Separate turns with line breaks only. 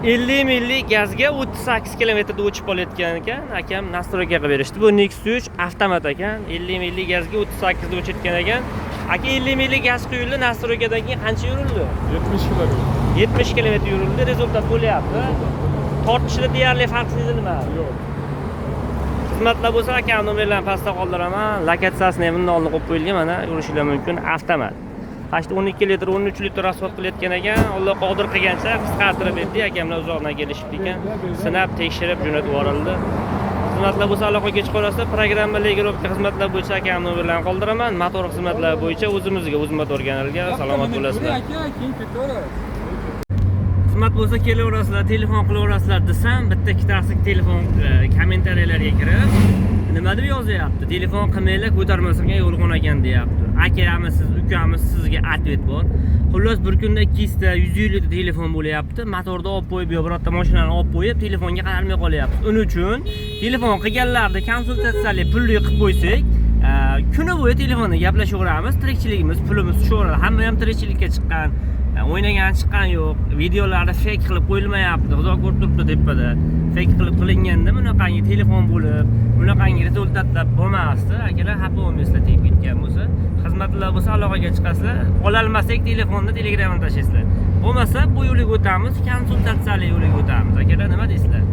50 millik gazga 38 kilometrda o'chib qolayotgan ekan. Akam настройка qilib berishdi. Bu Nexia 3 avtomat ekan. 50 millik gazga 38 da o'chayotgan ekan. Aka, 50 millik gaz quyildi, настройка dan keyin qancha yurildi?
70 kilometr.
70 kilometr yurildi, результат bo'lyapti. Tortishida deyarli farq sezilmadi.
Yo'q.
Xizmatlar bo'lsa, akam nomerlarini pastda qoldiraman. Lokatsiyasini ham bundan oldin qo'yib qo'yilgan, mana yurishinglar mumkin. Avtomat. Почти 12 litr, 13 litr расход qilayotgan ekan. Alloh qodir qilgancha qisqartirib berdi. Akamlar uzoqdan kelishibdi ekan. Sinab, tekshirib jo'natib yuborildi. Xizmatlar bo'lsa, aloqaga chiqaverasizlar. Programma, регулировка xizmatlar bo'yicha akam nomerlarini qoldiraman. Motor xizmatlari bo'yicha o'zimizga, o'z motor kanaliga. Salomat bo'lasizlar.
Aka, keyin ketaverasiz.
Xizmat bo'lsa kelaverasizlar, telefon qilaverasizlar desam, bitta ikkitasi telefon kommentariyalarga kirib, nima deb yozyapti? "Telefon qilmanglar, ko'tarmas ekan, yolg'on ekan", deyapti. Akamisiz, ukamiz, sizga ответ bor. Xullas, bir kunda 200 ta, 150 ta telefon bo'lyapti. Motorni olib qo'yib yo birorta mashinani olib qo'yib, telefonga qaralmay qolyapti. Uning uchun telefon qilganlarni konsultatsiyali pulli qilib qo'ysak, kuni bo'yi telefonda gaplashaveramiz, tirikchiligimiz, pulimiz tushaveradi. Hamma ham tirikchilikka chiqqan, o'ynagan chiqqan yo'q. Videolarni фейк qilib qo'yilmayapti, xudo ko'rib turibdi tepada. Фейк qilib qilinganda bunaqangi telefon bo'lib, bunaqangi результат lar bo'lmasdi. Akalar, xafa bo'lmaysizlar tegib ketgan bo'lsa. Xizmatlar bo'lsa, aloqaga chiqasizlar. Ololmasak telefonni Telegramdan tashlaysizlar. Bo'lmasa bu yo'liga o'tamiz, konsultatsiyali yo'liga o'tamiz. Akalar, nima deysizlar?